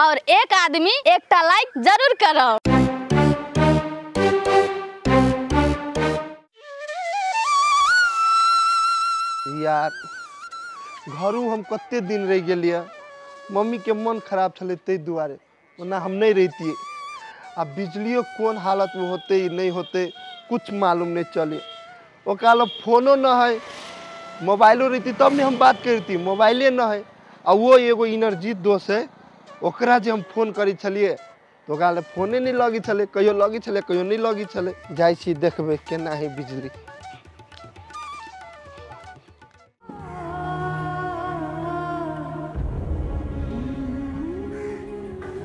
और एक आदमी एकटा लाइक जरूर करब। यार घरू हम कते दिन रह गेलियै, मम्मी के मन खराब छलै ताहि दुआरे, ओना हम नहीं रहितियै। आ बिजलियो कोन हालत में होते नहीं होते कुछ मालूम नहीं चले। ओकरा लग फोनो न है, मोबाइलो रहती तब ने हम बात करती, मोबाइले न है। आ वो एगो इनर्जी दोष है, ओकरा जे हम फोन करै छलियै तो ओकरा लग फोने नहीं लगी छलै, कहियो लगी छलै कहियो नहीं लगी छलै। जाइ छी देखबै केना है बिजली।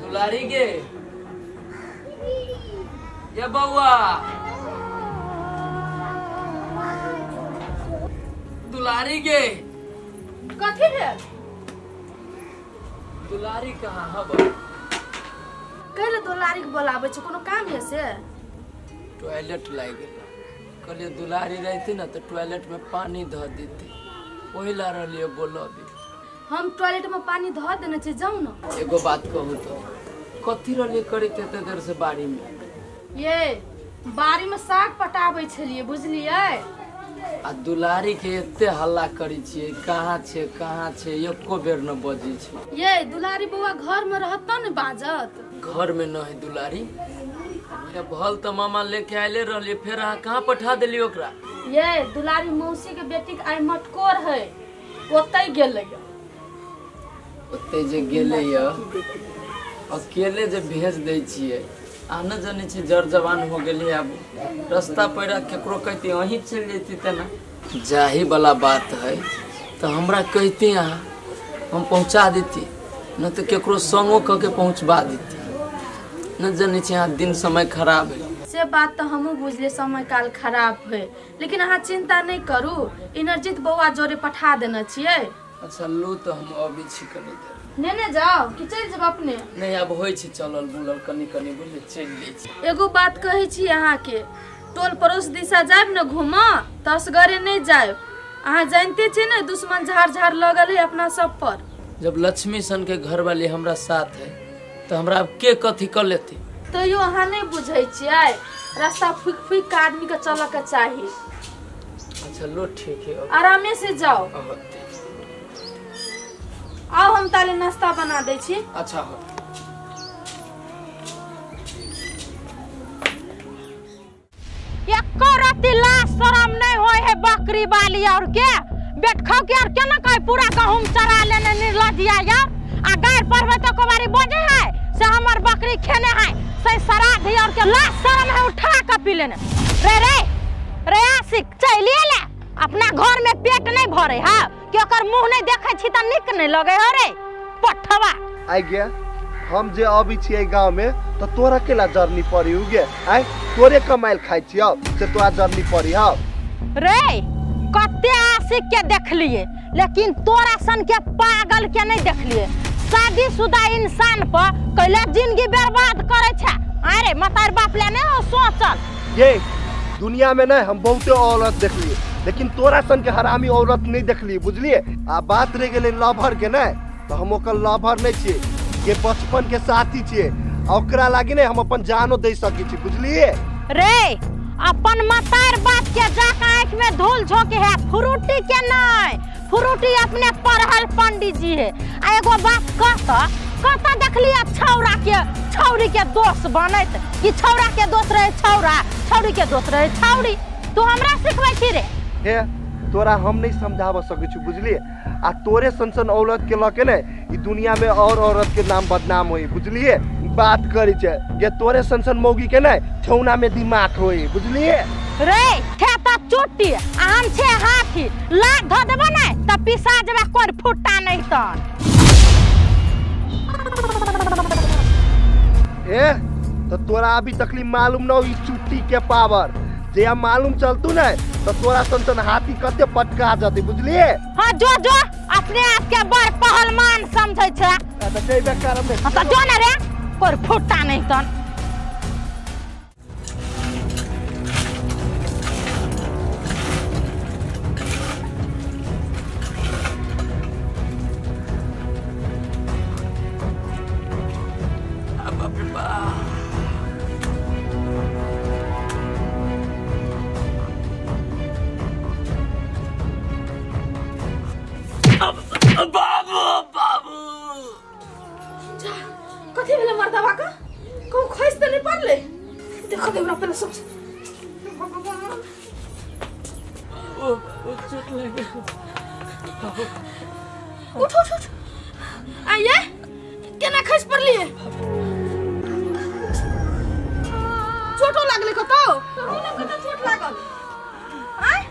दुलारी के ये बउआ, दुलारी के कथी भेल? दुलारी कहाँ हब? कैले दुलारी के बोलाबै छै, कोनो काम है से? टॉयलेट लागि गेल, कहलियै दुलारी रहती ना तो टॉयलेट में पानी धऽ देती, ओहि ला रहलियै बोलबी। हम टॉयलेट में पानी धऽ देने छै, जाउ ना। एगो बात कहू तो कथी रहलियै करैत एते देर से बाड़ी में? ये बाड़ी में साग पटाबै छलियै बुझलियै। आ दुलारी के एते हल्ला करै छियै, कहाँ छै कहाँ छै, एको बेर न बजै छै। ये दुलारी बौआ घर में रहत त न बाजत? घर में न है दुलारी। भल त मामा लेके आयले रहलियै, फेर अहाँ कहाँ पठा देलियै ओकरा? ये दुलारी मौसी के बेटी के आइ मटकोर है, ओतै गेलै। ओतै जे गेलै अकेले जे भेज दै छियै, आ न जानै छी जर जवान हो गेली, आब रास्ता पैरा केकरो कहती अहीं चलि जैती तेना। जाही वाला बात है तो हमरा कहती अहाँ, हम पहुँचा देती, न तो केकरो संगो कह के पहुँचबा देती। न जानै छी अहाँ दिन समय खराब है। से बात तो हमहूँ बुझलियै, समय काल खराब है, लेकिन अहाँ चिंता नहीं करू, इनर्जित बौआ जोरे पठा देने छियै। अच्छा लू तो हम अबै छी कनी देर। नेने जाओ कि चलि जेब अपने? नहीं अब होइ छै चलल बुलल कनी कनी बुझले चलि लै छी। एगो बात कहै छी अहाँके, टोल पड़ोस दिशा जायब ने घूमऽ तऽ असगरे नहीं जायब। अहाँ जानते छियै ने दुश्मन झाड़ झाड़ लगल है अपना सब पर। जब लक्ष्मी सन के घर वाली हमरा साथ है तो हमरा अब के कथी कर लेती? तैयो अहाँ नहीं बुझै छियै, रास्ता फूकि फूकि के आदमी के चलऽ के चाही। अच्छा लो ठीक है, आरामे से जाओ। आओ हम ताले नाश्ता बना दै छी। अच्छा हो। एको रत्ती लाज शरम नहीं होय है बकरी वाली और के बेटखौ के और केना कहे पूरा गहूम चरा लेने निर्लजिया यार। आ गाय पढ़बै तो कोबारी बजे है से हमर बकरी खेने है से सराधी और के लाज शरम है उठा के पी लेने। रे रे रे आशिक चलिए ले, अपना घर में पेट नहीं भरे है कि ओकर मुंह नहीं देखे छी त निक नहीं लगे हो रे पठवा। आई गया हम जे अबै छियै गांव में त तोरा केला जरनी पड़ी उगे, आइ तोरे कमाइल खाइ छियौ से तोरा जरनी पड़ी हौ। रे कते आशिक के देखलिए लेकिन तोरा सन के पागल के नहीं देखलिए। शादीशुदा इंसान पर कैला जिंदगी बर्बाद करे छै। अरे मतार बाप ले नहीं हो सोचल। ये दुनिया में नहीं हम बहुते औरत देखलिए लेकिन तोरा सन के हरामी औरत नहीं देखलिए बुझलिए। आ बात रह गेलै लभर के नहीं तो हम ओकर लभर नहीं छियै, के बचपन के साथी छियै, ओकरा लागी नहीं हम अपन जानो दे सकै छी बुझलिए। रे अपन मतार बाप के जाके आँख में धूल झोंके है, फ्रूटी के नहीं, फ्रूटी अपने पढ़ल पंडित जी है। आ एगो बात कहता कहता देखलिए छौरा के छौरी के दोस्त बनैत कि छौरा के दोस्त रहे छौरा, छौरी के दोस्त रहे छौरी। तू हमरा सिखबै छी रे? हे तोरा हम नहीं समझाब सकै छी बुझलिए। आ तोरे सन सन औरत के लके ने ई दुनिया में और औरत के नाम बदनाम होई बुझलिए। बात करी छे जे तोरे सन सन मौगी के ने ठौना में दिमाग होई बुझलिए। रे थे त चोटी आ हम छे हाथी, लात ध देबो ने त पिसा जेबे कोन फुट्टा नहीं तन। ए तो तोरा अभी तकली मालूम न हो ई चुट्टी के पावर, जे मालूम चलतू ने तो तोरा सन सन हाथी कते पटका जते बुझलिए। हां जो जो अपने आप के बड़ पहलवान समझै छै। त जइबे करम ने। त जो ने रे कोर फुट्टा नहीं तन। देखो दे हमरा पहले सब भगवान ओ ओ चोट लग गेल। उठ उठ उठ आइए केना खसि पड़लिए चोटो लागले कतौ तोरो ने कतौ चोट लागल आय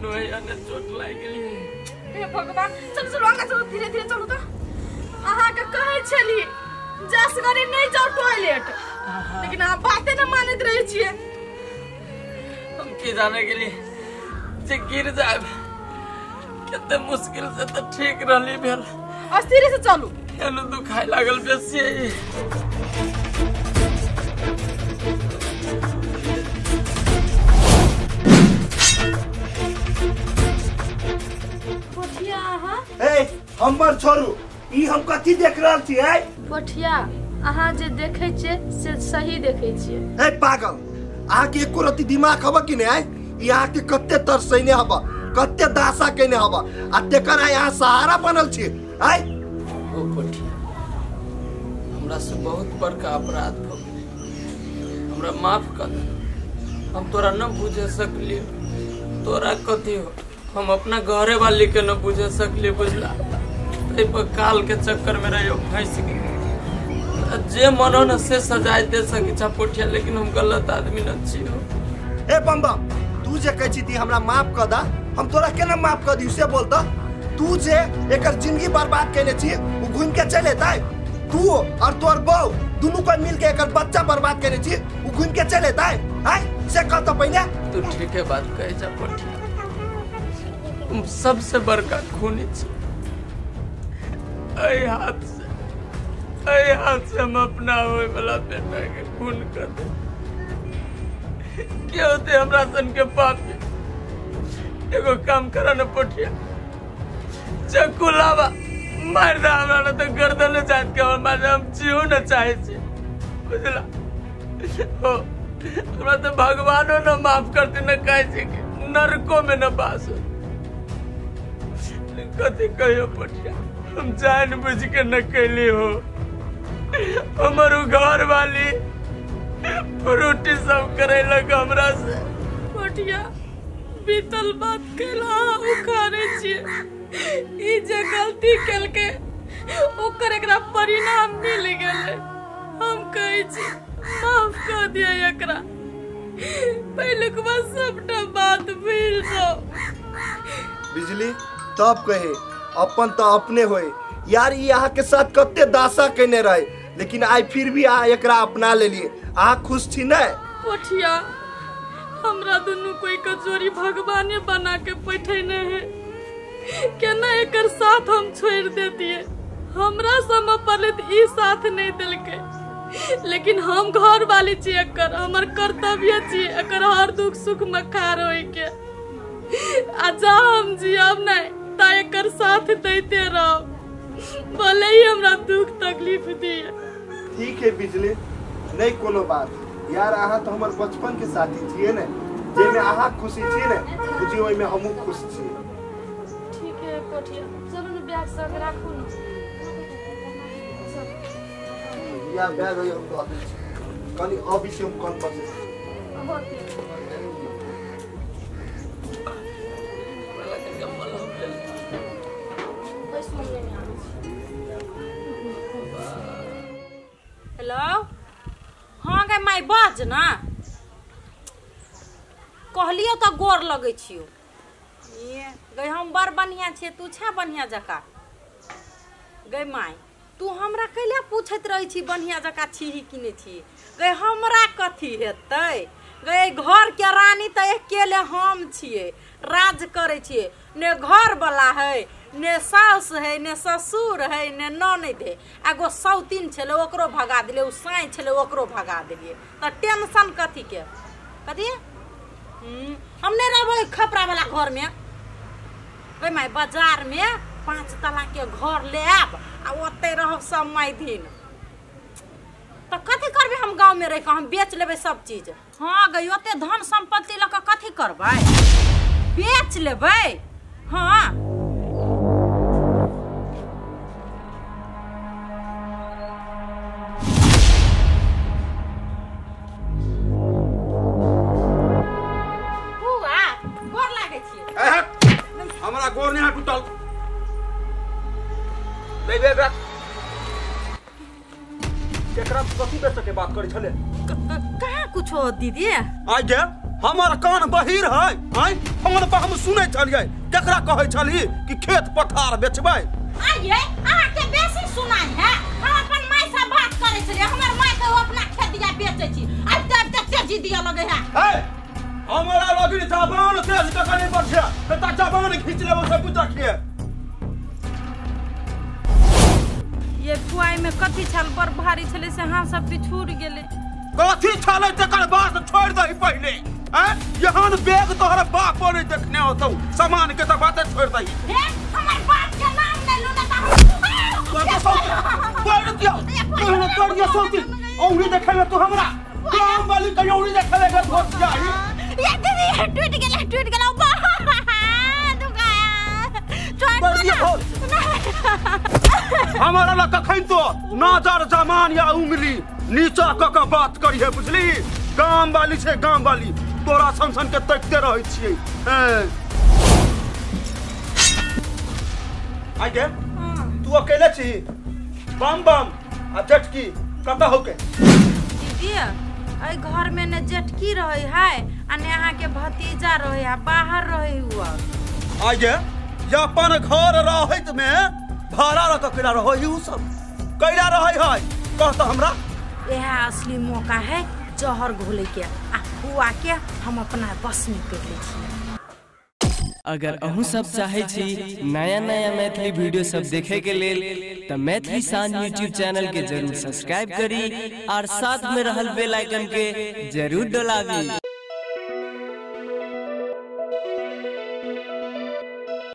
रोया ने चोट लागि गेली। हे भगवान चलू चलू आगा चलू धीरे धीरे चलू त अहाँ के कहै छली जसगरी नहीं जाओ टॉयलेट लेकिन अहाँ बाते न मानैत रहै छियै। हम की जाने गेली जे गिर जाब कते मुश्किल से त ठीक रहली भेल। अस्थिर से चलू एनो दुखाय लागल बेसी। पोठिया अहाँ ए हमर छोड़ू ई हम कथी देख रहल छी है? पोठिया अहाँ जे देखै छियै से सही देखै छियै। ए पागल अहाँ के एको रति दिमाग हब कि नहीं? ई अहाँ के कते तरसैने हब कते दासा केने हब आ तेकर आइ अहाँ सहारा बनल छी आइ। ओ पोठिया हमरा से बहुत बड़का अपराध भ गेल हमरा माफ कर दे। हम तोरा न बुझे सकली तोरा कथी हो हम अपना घरे वाली के न बुझे सकली बुझला पर काल के चक्कर में रहियो फंस गेल। जे मन हो न से सजाय दे सके छा पोठिया लेकिन हम गलत आदमी न छी हो। ए बम्बा तू जे कहै छी ती हमरा माफ कर दा हम तोरा केना माफ कर दियौ से बोल त। तू जे एकर जिंदगी बर्बाद केने छी उ घूम के चले एतै तू और तोर बहू दुनू कोई मिल के एकर बच्चा बर्बाद केने छी उ घूम के चले एतै आय से कह त पहिने। तू ठीके बात कहै छा पोठिया हम सबसे बड़का खूनी छी। एहि हाथ से हम अपना होए वाला बेटा के खून कर दे के होते हमरा सन के पापी। एगो काम कर न पोठिया चक्कू लावा मार दे हमरा न तो गर्दन जात के मार हम जीव न चाहे छी बुझला हो। हमरा तो भगवानो न माफ करते न कहे छी कि नरको में न बास हो। कथी कहियो पोठिया हम जान बुझ के न कैली हो। हमर घर वाली फ्रूटी सब करेलक हमरा से। पोठिया बीतल बात कैला उखाड़े छियै ई जे गलती केलकै ओकर एकरा परिणाम मिल गेलै। हम कहै छी माफ कर दिया एकरा पहिलुक बात सबटा बात भूलि जाओ। बिजली तब कहे अपन तो अपने होए यार ई अहाँ के साथ कते दासा केने रहे लेकिन आइ फिर भी अहाँ एकरा अपना लेलिए अहाँ खुश छी ने? पोठिया हमरा दुनू कोई के जोड़ी भगवाने बना के बैठेने है केना एकर साथ हम छोड़ देतिए। हमरा समय पड़ले त ई साथ नहीं देलकै लेकिन हम घर वाली छी एकर हमर कर्तव्य छी एकर हर दुख सुख में खार होय के आ जा हम जियब नहीं ता एकर साथ देते रहो भले ही हमरा दुख तकलीफ दिए। ठीक है बिजली नहीं कोनो बात यार अहाँ तो हमर बचपन के साथी छियै ने जेमे अहाँ खुशी छी ने बुझियौ ओहिमे हमहूँ खुश छी। ठीक है पोठिया चलू ने बैग संग राखू ने या बैग हम दऽ दै छी कनी अबै छी हम कन बजे होते। हेलो हाँ गे माय बाज ना कहलियो तो गोर लगै छियो गई हम बड़ बढ़िया छियै तू छे बढ़िया जकाँ। गई my तू हमरा कैला पूछैत रहै छी बढ़िया जकाँ छीही कि नहि छी? गई हमरा कथी हेतै? गई घर के रानी तऽ अकेले हम छियै राज करै छियै ने घर वाला है ने सास है ने ससुर है ने ननद है। एगो सौतीन छलै ओकरो भगा देलियै ओ साँइ छलै ओकरो भगा देलियै तऽ टेंशन कथी के कथी? हम नहीं रहबै खपरा वाला घर में। गई my बाजार में 5 तला के घर ले आब आ ओतै रहब सब माय दिन। तऽ कथी करबै हम गाँव में रहि कऽ? हम बेच लेबै सब चीज। हाँ गई ओते धन संपत्ति लऽ कऽ कथी करबै? बेच लेबै। हाँ केकरा कथी बेच के बात करै छले? कहाँ कुछो दीदी। आइ गे हमर कान बहिर है, आइ हमर पर हम सुनै छलियै केकरा कहै छली कि खेत पथार बेचबै। आइये अहाँ के बेसी सुनाई है, हम अपन माय से बात करै छलियै, हमर माय के अपना खेत दिया बेचै छी, आइ तब तेजी दिया लगे है। ए हमरा लगिन जबान तेज क कनी बढ़िया त जबान खींच लेबो सब कुछ रखिए। ये पुआई में कथी छल बड़ भारी छले से हाथ सब पिछुड़ गेले। कथी छले तकर बात छोड़ दही पहिले। हैं यहां बैग तोहर बाप नहीं देखने होतौ, सामान के त बात छोड़ दही। हे हमर बाप के नाम नै लू न त पढ़ दिया तोहर पढ़ दिया सोती औरी देखे में तू हमरा गांव वाली कहीं औरी देखे ले घोट जाही। ये दीदी टूट गेला टूट गेला दुखाया छोड़ दिया। हमारा लग कखन तो नजर जमान या उंगली नीचा क के बात करी है बुझली। गाम वाली छे गाम वाली तोरा सन सन के तकते रहै छियै। आइ गे तू अकेले छी? बम बम आ जटकी कत होके? दीदी एहि घर में ने जटकी रहे है आ ने अहाँ के भतीजा रहे है, बाहर रहे हुआ। आइ गे अपन घर रहैत में भाड़ा रख केला रहै उ सब कैला रहै है कह त हमरा। यह असली मौका है जहर घोले के आ हुआ के हम अपना बस में कर ले छी। अगर अहूँ सब चाहे छी नया नया मैथिली वीडियो सब देखे के लेल त मैथिली शान यूट्यूब चैनल के जरूर सब्सक्राइब करी और साथ में रहल बेल आइकन के जरूर दबावी।